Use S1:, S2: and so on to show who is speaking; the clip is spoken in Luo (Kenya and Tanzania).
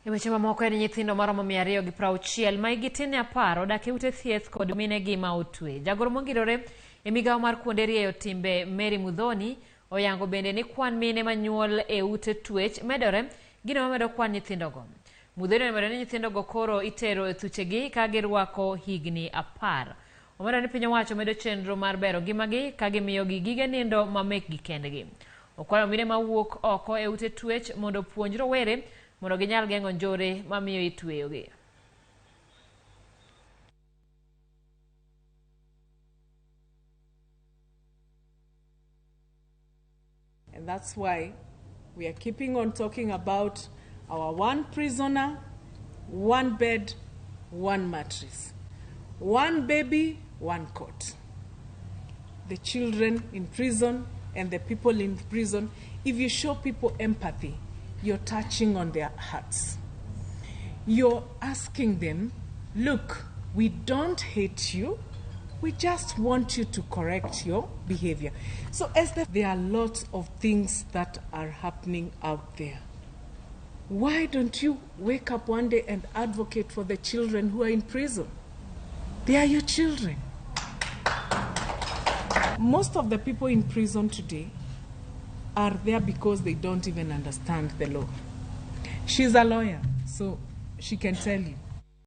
S1: E weche mamoko en nyithindo maromo 260 ma hikgi tin ne 10 odak e ute thieth kod minegi ma otwe. Jagoro mongirore e migawo mar kuonde rieyo timbe Mary Muthoni oyango bende ni kwan mine manyuol e ute twech medore, gino mamedo kwan nyithindogo. Muthoni omedo ni nyithindogo koro itero e thuchegi ka girwako higni 10. Omedo ni piny owacho medo chenro mar bero ngimagi ka gimiyogi gige nindo ma mekgi kendgi. Okwayo mine mawuok oko e ute twech mondo opuonj rowere mondo ginyal geng'o njore mamiyo itweyogi.
S2: And that's why we are keeping on talking about our one prisoner, one bed, one mattress, one baby, one cot. The children in prison and the people in prison, if you show people empathy, you're touching on their hearts. You're asking them, look, we don't hate you. We just want you to correct your behavior. So as there are lots of things that are happening out there. Why don't you wake up one day and advocate for the children who are in prison? They are your children. Most of the people in prison today are there because they don't even understand the law. She's a lawyer, so she can tell you.